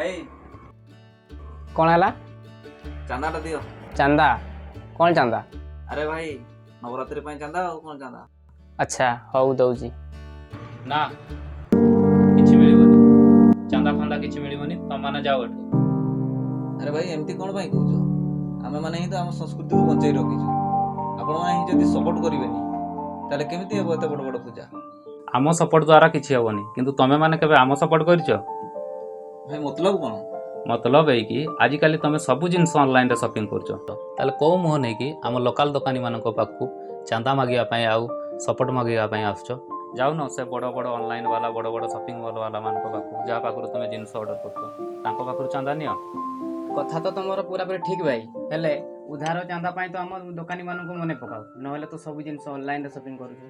ଭାଇ। କ'ଣ ହେଲା? ଚାନ୍ଦାଟା ଦିଅ। ଚାନ୍ଦା? କ'ଣ ଚାନ୍ଦା? ଆରେ ଭାଇ, ନବରାତ୍ରି ପାଇଁ ଚାନ୍ଦା, ଆଉ କ'ଣ ଚାନ୍ଦା? ଆଚ୍ଛା ହଉ, ଦଉଛି। ନା, କିଛି ମିଳିବନି। ଚାନ୍ଦା ଫାନ୍ଦା କିଛି ମିଳିବନି। ତମମାନେ ଯାଅ ଏଠୁ। ଆରେ ଭାଇ, ଏମିତି କ'ଣ ପାଇଁ କହୁଛ? ଆମେମାନେ ହିଁ ତ ଆମ ସଂସ୍କୃତିକୁ ବଞ୍ଚେଇ ରଖିଛୁ। ଆପଣମାନେ ହିଁ ଯଦି ସପୋର୍ଟ କରିବେନି, ତାହେଲେ କେମିତି ହେବ ଏତେ ବଡ଼ ବଡ଼ ପୂଜା? ଆମ ସପୋର୍ଟ ଦ୍ୱାରା କିଛି ହେବନି, କିନ୍ତୁ ତମେ ମାନେ କେବେ ଆମ ସପୋର୍ଟ କରିଛ? ଭାଇ, ମତଲବ କ'ଣ? ମତଲବ ଏଇକି, ଆଜିକାଲି ତମେ ସବୁ ଜିନିଷ ଅନଲାଇନରେ ସପିଂ କରୁଛ, ତାହେଲେ କୋଉ ମୁହଁ ନେଇକି ଆମ ଲୋକାଲ ଦୋକାନୀମାନଙ୍କ ପାଖକୁ ଚାନ୍ଦା ମାଗିବା ପାଇଁ ଆଉ ସପୋର୍ଟ ମାଗିବା ପାଇଁ ଆସୁଛ? ଯାଉନ ସେ ବଡ଼ ବଡ଼ ଅନଲାଇନ୍ ବାଲା, ବଡ଼ ବଡ଼ ସପିଂ ମଲ୍ ବାଲା ମାନଙ୍କ ପାଖକୁ, ଯାହା ପାଖରୁ ତମେ ଜିନିଷ ଅର୍ଡ଼ର କରୁଛ, ତାଙ୍କ ପାଖରୁ ଚାନ୍ଦା ନିଅ। କଥା ତ ତମର ପୁରାପୁରି ଠିକ୍ ଭାଇ, ହେଲେ ଉଧାର ଚାନ୍ଦା ପାଇଁ ତ ଆମ ଦୋକାନୀମାନଙ୍କୁ ମନେ ପକାଅ। ନହେଲେ ତ ସବୁ ଜିନିଷ ଅନଲାଇନରେ ସପିଂ କରୁଛୁ।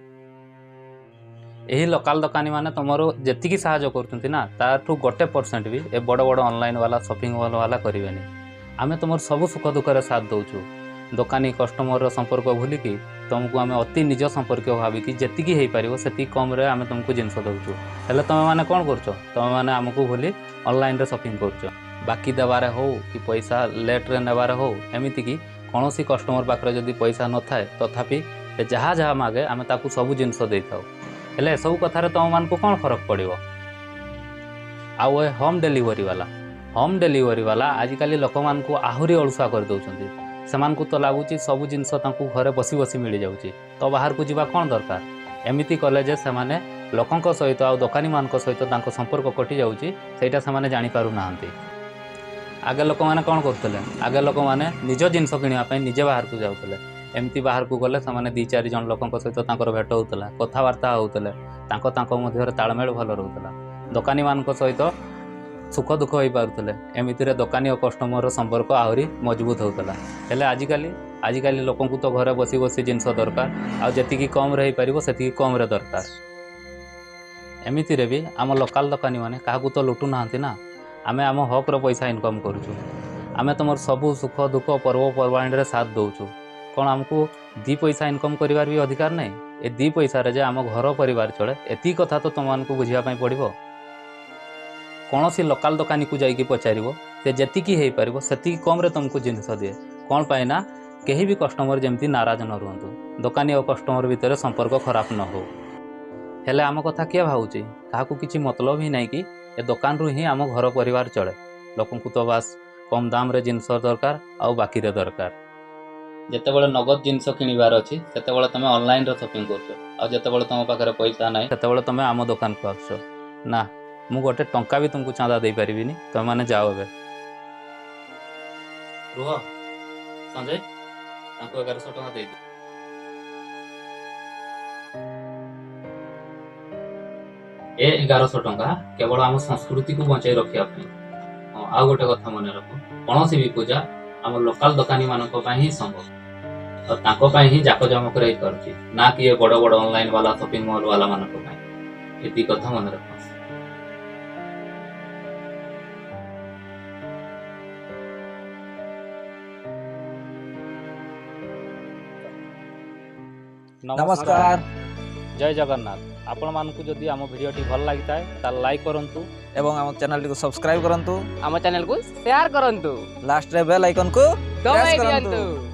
ଏହି ଲୋକାଲ ଦୋକାନୀମାନେ ତମର ଯେତିକି ସାହାଯ୍ୟ କରୁଛନ୍ତି ନା, ତାଠୁ 1% ବି ଏ ବଡ଼ ବଡ଼ ଅନଲାଇନ୍ ବାଲା, ସପିଂ ମଲ୍ ବାଲା କରିବେନି। ଆମେ ତୁମର ସବୁ ସୁଖ ଦୁଃଖରେ ସାଥ ଦେଉଛୁ। ଦୋକାନୀ କଷ୍ଟମରର ସମ୍ପର୍କ ଭୁଲିକି ତୁମକୁ ଆମେ ଅତି ନିଜ ସମ୍ପର୍କୀୟ ଭାବିକି ଯେତିକି ହେଇପାରିବ ସେତିକି କମ୍ରେ ଆମେ ତୁମକୁ ଜିନିଷ ଦେଉଛୁ। ହେଲେ ତୁମେମାନେ କ'ଣ କରୁଛ? ତୁମେମାନେ ଆମକୁ ଭୁଲି ଅନଲାଇନ୍ରେ ସପିଂ କରୁଛ। ବାକି ଦେବାରେ ହଉ କି ପଇସା ଲେଟ୍ରେ ନେବାରେ ହଉ, ଏମିତିକି କୌଣସି କଷ୍ଟମର ପାଖରେ ଯଦି ପଇସା ନଥାଏ, ତଥାପି ସେ ଯାହା ଯାହା ମାଗେ ଆମେ ତାକୁ ସବୁ ଜିନିଷ ଦେଇଥାଉ। ହେଲେ ଏସବୁ କଥାରେ ତୁମମାନଙ୍କୁ କ'ଣ ଫରକ ପଡ଼ିବ? ଆଉ ଏ ହୋମ୍ ଡେଲିଭରି ବାଲା ଆଜିକାଲି ଲୋକମାନଙ୍କୁ ଆହୁରି ଅଳସୁଆ କରିଦେଉଛନ୍ତି। ସେମାନଙ୍କୁ ତ ଲାଗୁଛି ସବୁ ଜିନିଷ ତାଙ୍କୁ ଘରେ ବସି ବସି ମିଳିଯାଉଛି, ତ ବାହାରକୁ ଯିବା କ'ଣ ଦରକାର? ଏମିତି କଲେ ଯେ ସେମାନେ ଲୋକଙ୍କ ସହିତ ଆଉ ଦୋକାନୀମାନଙ୍କ ସହିତ ତାଙ୍କ ସମ୍ପର୍କ କଟିଯାଉଛି, ସେଇଟା ସେମାନେ ଜାଣିପାରୁନାହାନ୍ତି। ଆଗେ ଲୋକମାନେ କ'ଣ କରୁଥିଲେ? ଆଗେ ଲୋକମାନେ ନିଜ ଜିନିଷ କିଣିବା ପାଇଁ ନିଜେ ବାହାରକୁ ଯାଉଥିଲେ। ଏମିତି ବାହାରକୁ ଗଲେ ସେମାନେ ଦୁଇ ଚାରି ଜଣ ଲୋକଙ୍କ ସହିତ ତାଙ୍କର ଭେଟ ହେଉଥିଲା, କଥାବାର୍ତ୍ତା ହେଉଥିଲେ, ତାଙ୍କ ତାଙ୍କ ମଧ୍ୟରେ ତାଳମେଳ ଭଲ ରହୁଥିଲା, ଦୋକାନୀମାନଙ୍କ ସହିତ ସୁଖ ଦୁଃଖ ହେଇପାରୁଥିଲେ। ଏମିତିରେ ଦୋକାନୀ ଓ କଷ୍ଟମରର ସମ୍ପର୍କ ଆହୁରି ମଜବୁତ ହେଉଥିଲା। ହେଲେ ଆଜିକାଲି ଲୋକଙ୍କୁ ତ ଘରେ ବସି ବସି ଜିନିଷ ଦରକାର, ଆଉ ଯେତିକି କମ୍ରେ ହେଇପାରିବ ସେତିକି କମ୍ରେ ଦରକାର। ଏମିତିରେ ବି ଆମ ଲୋକାଲ ଦୋକାନୀମାନେ କାହାକୁ ତ ଲୁଟୁନାହାନ୍ତି ନା। ଆମେ ଆମ ହକ୍ର ପଇସା ଇନକମ୍ କରୁଛୁ। ଆମେ ତୁମର ସବୁ ସୁଖ ଦୁଃଖ, ପର୍ବପର୍ବାଣିରେ ସାଥ ଦେଉଛୁ। କ'ଣ ଆମକୁ ଦୁଇ ପଇସା ଇନକମ୍ କରିବାର ବି ଅଧିକାର ନାହିଁ? ଏ ଦୁଇ ପଇସାରେ ଯେ ଆମ ଘର ପରିବାର ଚଳେ, ଏତିକି କଥା ତ ତୁମମାନଙ୍କୁ ବୁଝିବା ପାଇଁ ପଡ଼ିବ। କୌଣସି ଲୋକାଲ ଦୋକାନୀକୁ ଯାଇକି ପଚାରିବ, ସେ ଯେତିକି ହେଇପାରିବ ସେତିକି କମ୍ରେ ତୁମକୁ ଜିନିଷ ଦିଏ। କ'ଣ ପାଇଁ ନା କେହି ବି କଷ୍ଟମର ଯେମିତି ନାରାଜ ନ ରୁହନ୍ତୁ, ଦୋକାନୀ ଓ କଷ୍ଟମର ଭିତରେ ସମ୍ପର୍କ ଖରାପ ନ ହଉ। ହେଲେ ଆମ କଥା କିଏ ଭାବୁଛି? କାହାକୁ କିଛି ମତଲବ ହିଁ ନାହିଁ କି ଏ ଦୋକାନରୁ ହିଁ ଆମ ଘର ପରିବାର ଚଳେ। ଲୋକଙ୍କୁ ତ ବାସ୍ କମ୍ ଦାମରେ ଜିନିଷ ଦରକାର ଆଉ ବାକିରେ ଦରକାର। ଯେତେବେଳେ ନଗଦ ଜିନିଷ କିଣିବାର ଅଛି, ସେତେବେଳେ ତୁମେ ଅନଲାଇନରେ ସପିଂ କରୁଛ, ଆଉ ଯେତେବେଳେ ତୁମ ପାଖରେ ପଇସା ନାହିଁ, ସେତେବେଳେ ତୁମେ ଆମ ଦୋକାନକୁ ଆସୁଛ। ନା, ମୁଁ ଗୋଟେ ଟଙ୍କା ବି ତୁମକୁ ଚାନ୍ଦା ଦେଇପାରିବିନି। ତୁମେମାନେ ଯାଅ ଏବେ। ରୁହ ସଞ୍ଜୟ, ତାଙ୍କୁ 1100 ଟଙ୍କା ଦେଇଦିଅ। ଏ 1100 ଟଙ୍କା କେବଳ ଆମ ସଂସ୍କୃତିକୁ ବଞ୍ଚାଇ ରଖିବା ପାଇଁ। ହଁ, ଆଉ ଗୋଟେ କଥା ମନେ ରଖ, କୌଣସି ବି ପୂଜା ଆମ ଲୋକାଲ ଦୋକାନୀମାନଙ୍କ ପାଇଁ ହିଁ ସମ୍ଭବ ଆଉ ତାଙ୍କ ପାଇଁ ହିଁ ଜାକଜମକରେ ହେଇପାରୁଛି, ନା କି ଏ ବଡ଼ ବଡ଼ ଅନଲାଇନ ବାଲା, ସପିଂ ମଲ୍ ବାଲା ମାନଙ୍କ ପାଇଁ। ଏତିକି କଥା ମନେ ରଖ। ନମସ୍କାର। ଜୟ ଜଗନ୍ନାଥ। ଆପଣମାନଙ୍କୁ ଯଦି ଆମ ଭିଡ଼ିଓଟି ଭଲ ଲାଗିଥାଏ, ତାହେଲେ ଲାଇକ୍ କରନ୍ତୁ ଏବଂ ଆମ ଚ୍ୟାନେଲଟିକୁ ସବସ୍କ୍ରାଇବ କରନ୍ତୁ। ଆମ ଚ୍ୟାନେଲକୁ ସେୟାର କରନ୍ତୁ। ଲାଷ୍ଟରେ ବେଲ୍ ଆଇକନକୁ ଦବାଇ କରନ୍ତୁ। ଦିଅନ୍ତୁ।